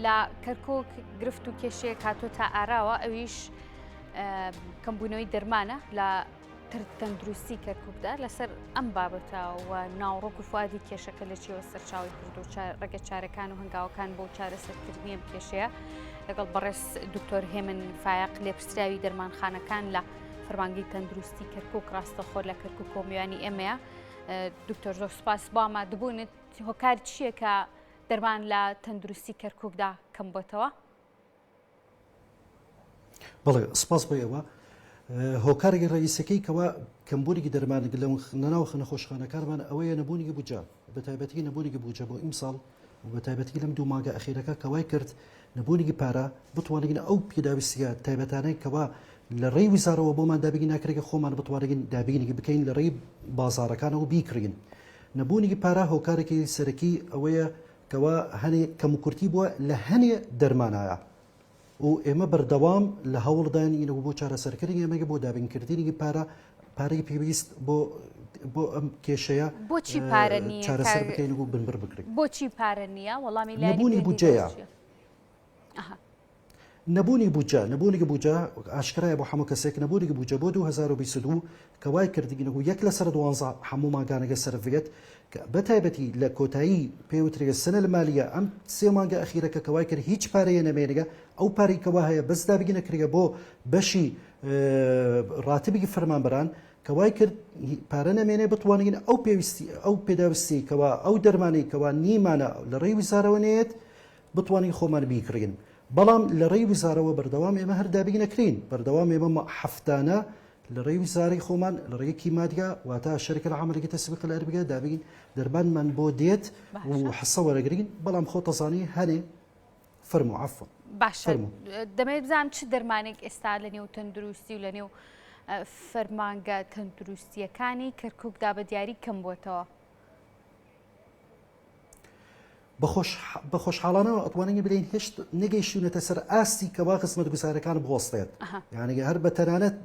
لە کەرکک گرفت و کێشەیەک هاتۆتە ئاراوە ئەویش کەمبوونەوەی دەرمانە لە تەندروستی کەرککدا لەسەر ئەم بابەتە و ناوڕۆک و فوادی کێشەکە لە چیەوە سەرچاوی کردو ڕێگە چارەکان و هەنگاوەکان بۆ چارەسەرکردنی ئەم کێشەیە لەگەڵ بەڕێز دکتۆر هێمن فایەق لێپرسراوی دەرمانخانەکان لە فەرمانگەی تەندروستی کەرکک ڕاستەخۆ لە کەرکک کۆمیانی ئێمەیە دکتۆر زۆر سوپاس بۆ ئامادەبوونت هۆکار چییە کە دەرمان لە تەندروستی کەرککدا کەم بۆتەوە؟ بەڵێ سپاس بۆ ئێوە هۆکارێکی ڕئیسەکەی کەوا کەمبوونێکی دەرمان لەناو نەخۆشخانەکانمان ئەوەیە نەبوونی بودجە بە تایبەتی نەبوونێکی بودجە بۆ ئیمساڵ و بە تایبەتی لەم دوو مانگە ئەخیرەکە کە وای کرد نەبوونێکی پارە بتوانین ئەو پێداویستیە تایبەتانەی کەوا لە ڕێی وزارەوە بۆمان دابین ناکرێت خۆمان بتوانین دابینی بکەین لە ڕێی بازاڕەکانەوە بیکڕین نەبوونی پارە هۆکارێکی سەرەکی ئەوەیە کەوا هەنێ کەموکورتی بووە لە هەنێ دەرمانایە و ئێمە بەردەوام لە هەوڵداین و بۆ چارەسەرکردنی ئەمەگە بۆ دابینکردنی پارە پارەی پێویست بۆ بۆ ئەم کێشەیە بۆچی پارە نییە چارەسەر بکەین و بنبڕ بکرێت؟ بۆچی پارە نییە؟ وەڵامی لایەنی نەبوونی بودجەیە. ئەها. نەبوونی بودجە، نەبوونی بودجە ئاشکرایە بۆ هەموو کەسێک، نەبوونی بودجە بۆ 2022 کە وای کردین و یەک لەسەر دوانزە هەموو مانگانەگە سەرف بێت کە بە تایبەتی لە کۆتایی پێ وترێ سنە المالیە ئەم سێ مانگە ئەخیرەکە کە وای کرد هیچ پارەیە نەمێنگە ئەو پارەی کەوا هەیە بەس دابین نەکرێ بۆ بەشی ڕاتبی فەرمانبەران کە وای کرد پارە نەمێنێ بتوانین ئەو پێویستی ئەو پێداویستی کەوا ئەو دەرمانەی کەوا نیمانە لە ڕێی وزارەوە نێت بتوانین خۆمان بیکڕین بەڵام لە ڕێی وزارەوە بەردەوام ئێمە هەر دابین نەکرین بەردەوام ئێمە هەفتانە لە ڕێی وزارەی خۆمان لە ڕێی کیمادیا واتە شەرکە العاملە تسویق الادویە دابین دەرمانمان بۆ دێت و حسە وەرەگرین بەڵام خۆ تەزانی هەنێ فەرموو عەفوەن باشە دەمەوێت بزانم چ دەرمانێک ئێستا لە نێو تەندروستی و لە نێو فەرمانگە تەندروستیەکانی کەرککدا بە دیاری کەم بووەتەوە. بە خۆشحاڵانەوە ئەتوانین بلێین هێشت نەگەیشتوونەتە سەر ئاستی کەوا خزمەتگوزارەکان بوەستێت یعنی هەر بە تەنانەت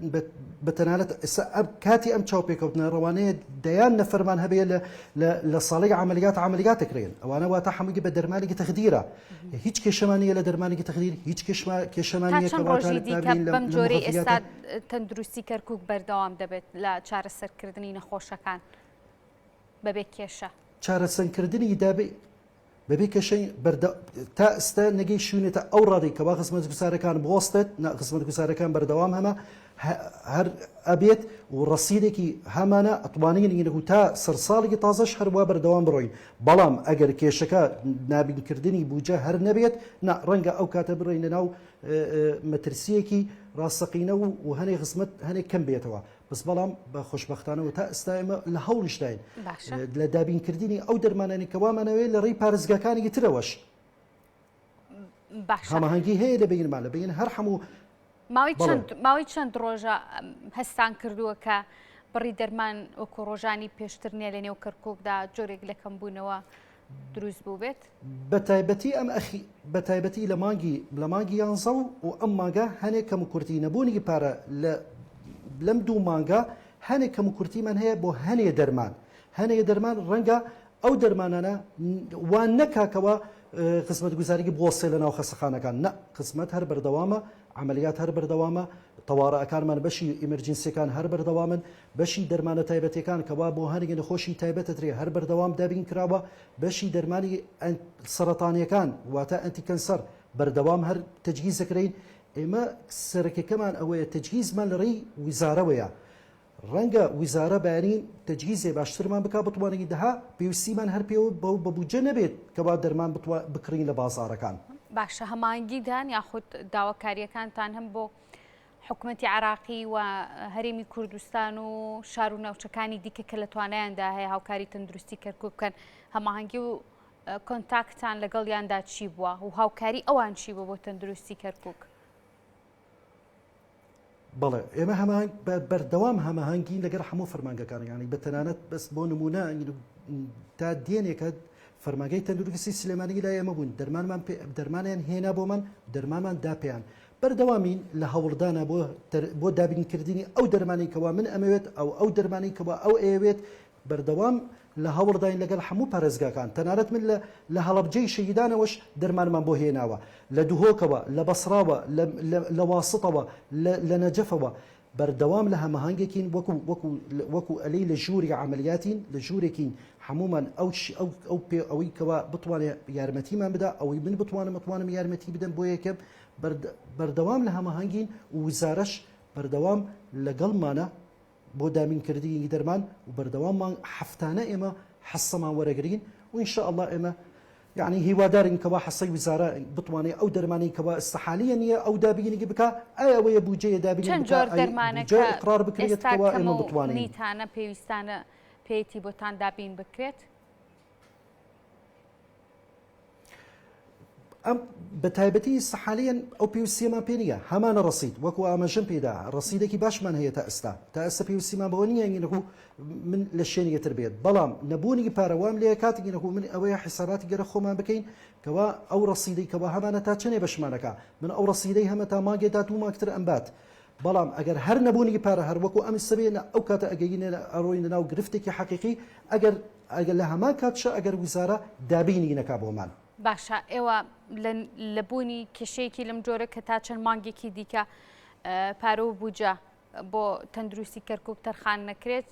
بە تەنانەت ئێستا ئەم کاتی ئەم چاوپێکەوتنە ڕەوانەیە دەیان نەفەرمان هەبێ لە لە ساڵی عملیات عملیات دەکرێن ئەوانە واتە هەمووی بە دەرمانێکی تەخدیرە هیچ کێشەمان نییە لە دەرمانێکی تەخدیر هیچ کێشما کێشەمان نییە چەند ڕۆژی دیکە بەم جۆرەی ئێستا تەندروستی کەرکک بەردەوام دەبێت لە چارەسەرکردنی نەخۆشەکان بەبێ کێشە. چارەسەنکردنی دابی بەبێ کێشەی بەردە تا ئستا نەگەیشتوینەتە ئەو ڕادەی کەوا خزمەتگوزارەکان بوەستێت نا خزمەتگوزارەکان بەردەوام هەمە هەر ئەبێت و ڕەسیدێکی هەمانە ئەتوانین و تا سەرساڵێکی تازەش هەروا بەردەوام بڕۆین بەڵام ئەگەر کێشەکە نابینکردنی بودجە هەر نەبێت نا ڕەنگە ئەو کاتە بڕینە ناو مەترسیەکی ڕاستەقینە و هەنێ خزمەت هەنێک کەم بێتەوە بەس بەڵام بە خۆشبەختانەوە تا ئێستا ئێمە لە هەوڵیشداین لە دابینکردنی ئەو دەرمانانی کە وامانەوێت لە ڕێی پارێزگاکانی ترەوەش هەماهەنگی هەیە لە بینمان لە بین هەر هەموو ماوەی چەند ماوەی چەند ڕۆژە هەستان کردووە کە بڕی دەرمان وەکو ڕۆژانی پێشتر نییە لە نێو کەرککدا جۆرێک لە کەمبوونەوە دروست بووبێت؟ بە تایبەتی ئەم ئەخی بە تایبەتی لە مانگی لە مانگی یانزە و و ئەم مانگە هەنێک کەم و کورتی نەبوونی پارە لە لەم دوو مانگە هەنێک کەم و کورتیمان هەیە بۆ هەنێ دەرمان هەنێ دەرمان ڕەنگە ئەو دەرمانانە وا نەکاکەوە خزمەتگوزاری بوەستێ لە ناو خەسەخانەکان نە خزمەت هەر بەردەوامە عملیات هەر بەردەوامە تەوارەکانمان بەشی ئیمەرجنسیەکان هەر بەردەوامن بەشی دەرمانە تایبەتیەکان کەوا بۆ هەنێک نەخۆشی تایبەت ئەدرێ هەر بەردەوام دابین کراوە، بەشی دەرمانی سەرەتانیەکان واتە anti cancer بەردەوام هەر تەجهیز دەکرێین، ئێمە سەرەکیەکەمان ئەوەیە تەجهیزمان لە ڕێی ویزارەوەیە، ڕەنگە ویزارە بەیانی تەجهیزێ باشترمان بکا بتوانین دەها پێویستیمان هەر پێوە بە بودجە نەبێت کەوا دەرمان بکڕین لە بازاڕەکان. باشە هەماهەنگیتان یاخود داواکاریەکانتان هەم بۆ حکومەتی عێراقی و هەرێمی کوردستان و شار و ناوچەکانی دیکە کە لە توانایاندا هەیە هاوکاری تەندروستی کەرکوک بکەن هەماهەنگی و کۆنتاکتان لەگەڵیاندا چی بووە و هاوکاری ئەوان چی بوو بۆ تەندروستی کەرکک؟ بەڵێ ئێمە هەمان بەردەوام هەماهەنگین لەگەر هەموو فەرمانگەکان یانی بە تەنانەت بەس بۆ نمونە تا دێنێکە فەرمانگەی تەندروستی سلێمانی لای ئێمە بوون دەرمانمان دەرمانیان هێنا بۆمان دەرمانمان دا پێیان بەردەوامین لە هەوڵدانا بۆ بۆ دابینکردنی ئەو دەرمانەی کەوا من ئەمەوێت ئەو ئەو دەرمانەی کەوا ئەو ئەیەوێت بەردەوام. لە هەوڵداین لەگەڵ هەموو پارێزگاکان تەنانەت من لە لە هەڵەبجەی شەهیدانەوەش دەرمانمان بۆ هێناوە لە دهۆکەوە لە بەسڕاوە لە لە لە واسطەوە لە لە نەجەفەوە بەردەوام لە هەمەهەنگێکین وەکو وەکو وەکو ئەلەی لە ژووری عەمەلیاتین لە ژوورێکین هەموومان ئەو ئەو ئەو پێ ئەوەی کەوا بتوانێ یارمەتیمان بدا ئەوەی من بتوانم ئەتوانم یارمەتی بدەم بۆ یەکەم بەردەوام لە هەمەهەنگین و وزارەش بەردەوام لەگەڵمانە بۆ دابینکردنی دەرمان و بەردەوام مانگ هەفتانە ئێمە حەسەمان وەرەگرین و ان شاء اللە ئێمە یعنی هیوادارین کەوا حەسەی وزارە بتوانێت ئەو دەرمانەی کەوا ئستحالیە نییە ئەو دابینی بکا ئایا ئەوەیە بودجەیە دابینی چەند بکا جۆر ئەی دەرمانە بودجە کە ئیقرار بکرێت ئێستا کەوا کەمە ئێمە و بتوانین نیتانە پێویستانە پێیەتی بۆتان دابین بکرێت؟ ئەم بە تایبەتی سەحالیەن ئەو پێویستیەمان پێ نییە هەمانە ڕسید وەکو ئاماژەم پێدا ڕسیدێکی باشمان هەیە تا ئێستا تا ئێستا پێویستیمان بەوە نییە نەکو من لە شوێنێکی تر بێت بەڵام نەبوونی پارەوام لێ کاتێکی نەکو من ئەوەیە حیساباتی گەرە خۆمان بکەین کەوا ئەو ڕسیدەی کەوا هەمانە تا چەنێ بەشمانەکە من ئەو ڕسیدەی هەمە تا مانگێ تا دوو مانگتر ئەمبات بەڵام ئەگەر هەر نەبوونی پارە هەر وەکو ئەم سبێ ئەو کاتە ئەگەینە ئەڕۆینە ناو گرفتێکی حەقیقی ئەگەر ئەگەر لە هەمان کاتشا ئەگەر وزارە دابینی نەکا بۆمان. باشە ئێوە لە بوونی کێشەیەکی لەم جۆرە کە تا چەند مانگێکی دیکە پارە و بودجە بۆ تەندروستی کەرکک تەرخان نەکرێت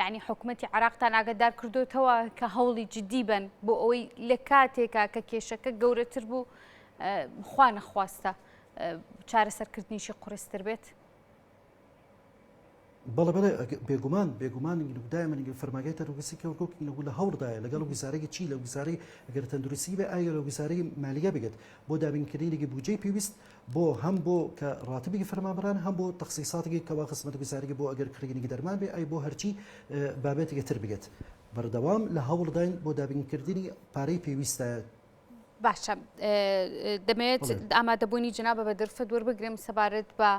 یعنی حکوومەتتی عراقتان ئاگدار کردوتەوە کە هەوڵی جددی بن بۆ ئەوەی لە کاتێکا کە کێشەکە گەورەتر بوو خوا نەخواستە چارەسەرکردنیشی قورستر بێت. بەڵێ بەڵێ بێگومان بێگومان دایمە فەرماگای تەندروستی کەرکوک لە هەوڵدایە لەگەڵ وزارەی چی لە وزارەی گەر تەندروستی بێ ئایا لە وزارەی مالیە بگێت بۆ دابینکردنی بودجەی پێویست بۆ هەم بۆ کە ڕاتبی فەرمانبەران هەم بۆ تەخسیساتێکی کەوا خزمەتگوزاری بۆ ئەگەر کڕینی دەرمان بێ ئای بۆ هەرچی بابەتێکی تر بگێت بەردەوام لە هەوڵداین بۆ دابینکردنی پارەی پێویستە. باشە دەمەوێت ئامادەبوونی جنابە بە دەرفەت وەربگرم سەبارەت بە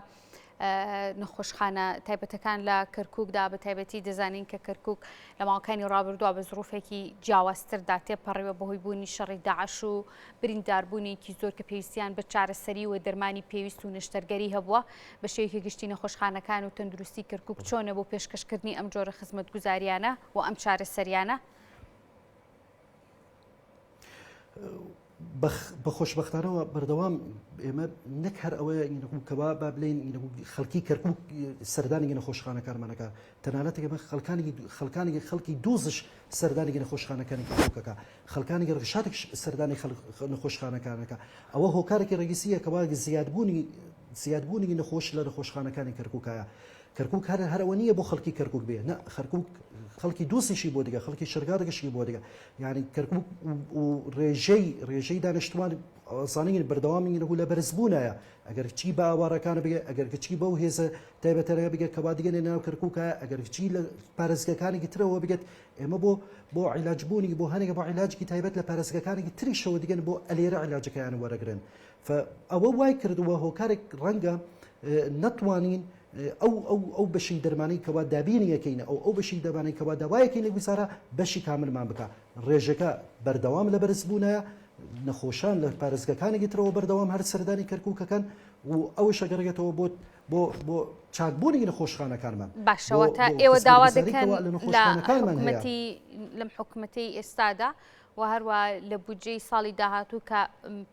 نەخۆشخانە تایبەتەکان لە کەرککدا بە تایبەتی دەزانین کە کەرکک لە ماوەکانی ڕابردووە بە زروفێکی جیاوازتردا تێپەڕیوە بەهۆی بوونی شەڕی داعش و برینداربوونێکی زۆر کە پێویستیان بە چارەسەری و دەرمانی پێویست و نەشتەرگەری هەبووە بە شێوەیەکی گشتی نەخۆشخانەکان و تەندروستی کەرکک چۆنە بۆ پێشکەشکردنی ئەم جۆرە خزمەتگوزاریانە و ئەم چارەسەریانە؟ بە خۆشبەختانەوە بەردەوام ئێمە نەک هەر ئەوەیە کەوا با بلین خەڵکی کەرکک سەردانی نەخۆشخانەکانمانەکە تەنانەت ئێمە خەڵکانی خەڵکانی خەڵکی دووزش سەردانی نەخۆشخانەکانی کەرککەکە خەڵکانی ڕشاتێک سەردانی نەخۆشخانەکانەکە ئەوە هۆکارێکی ڕێگیسیە کەوا زیادبوونی زیادبوونی نەخۆش لە نەخۆشخانەکانی کەرککایە کەرکوک هەر هەر ئەوە نییە بۆ خەڵکی کەرکوک بێ نە خەرکوک خەڵکی دووسیشی بۆ دیگە خەڵکی شەرگارەکەشی بۆ دیگە یعنی کەرکوک و ڕێژەی ڕێژەی دانیشتوان زانین بەردەوامی نەبوو لە بەرزبوونایە ئەگەر چی بە ئاوارەکانە بگە ئەگەر کچی بەو هێزە تایبەتەرە بگە کەوا دیگەنێ ناو کەرکوکە ئەگەر چی لە پارێزگەکانی ترەوە بگەت ئێمە بۆ بۆ عیلاجبوونی بۆ هەنێکە بۆ عیلاجی تایبەت لە پارێزگەکانی تریشەوە دیگەن بۆ ئەلێرە عیلاجەکەیان وەرەگرن ئەوە وای کردووە هۆکارێک ڕەنگە نەتوانین ئەو ئەو ئەو بەشی دەرمانەی کەوا دابینی یەکەینە ئەو ئەو بەشی دەمانەی کەوا داوایەکەی لە وزارە بەشی کاملمان بکە ڕێژەکە بەردەوام لە بەرزبوونایە نەخۆشان لە پارێزگەکانی ترەوە بەردەوام هەر سەردانی کەرکووکەکەن و ئەوش ئەگەڕێتەوە بۆ بۆ بۆ چاکبوونی نەخۆشخانەکانمان باشەوە تا ئێوە داوا دەکەن لە حکومەتی لەم حکومەتی ئێستادا و هەروە لە بودجەی ساڵی داهاتوو کە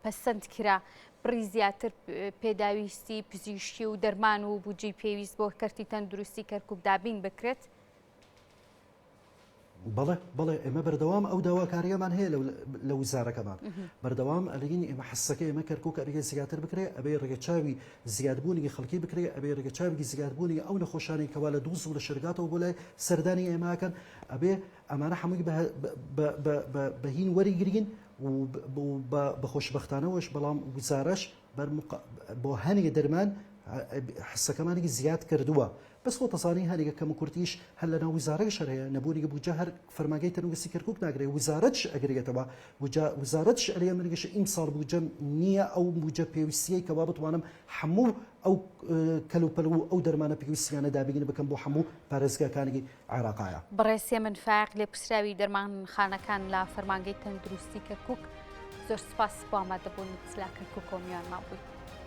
پەسەند کرا بڕی زیاتر پێداویستی پزیشکی و دەرمان و بودجەی پێویست بۆ کەرتی تەندروستی کەرکوک دابین بکرێت؟ بەڵێ بەڵێ ئێمە بەردەوام ئەو داواکاریەمان هەیە لە وزارەکەمان بەردەوام ئەلین ئێمە حسەکە ئێمە کەرکک ئەبێ زیاتر بکرێ ئەبێ ڕێگەچاوی زیادبوونی خەڵکی بکرێ ئەبێ ڕێگەچاوی زیادبوونی ئەو نەخۆشانی کەوا لە دووز و لە شەرگاتەوە بۆ لای سەردانی ئێماکەن ئەبێ ئەمانە هەمووی بە هین وەریگرین و بە خۆشبەختانەوەش بەڵام وزارەش بۆ هەنێ دەرمان حسەکەمانی زیاد کردووە بەس خۆ تەزانی هەنێکە کەم و کورتیش هەر لەناو وزارەش هەر هەیە نەبوونی بودجە هەر فەرمانگەی تەندروستی کەرکوک ناگرێ وزارەتش ئەگرێتەوە بودجە وزارەتش ئەرێ من گەشە ئیمساڵ بودجەم نییە ئەو بودجە پێویستیەی کەوا بتوانم هەموو ئەو کەلوپەل و ئەو دەرمانە پێویستیانە دابین بکەم بۆ هەموو پارێزگاکانی عێراقایە. بەڕێز هێمن فایەق لێپرسراوی دەرمانخانەکان لە فەرمانگەی تەندروستی کەرکوک زۆر سپاس بۆ ئامادەبوونت لە کەرکوکەوە میوانمان بوویت.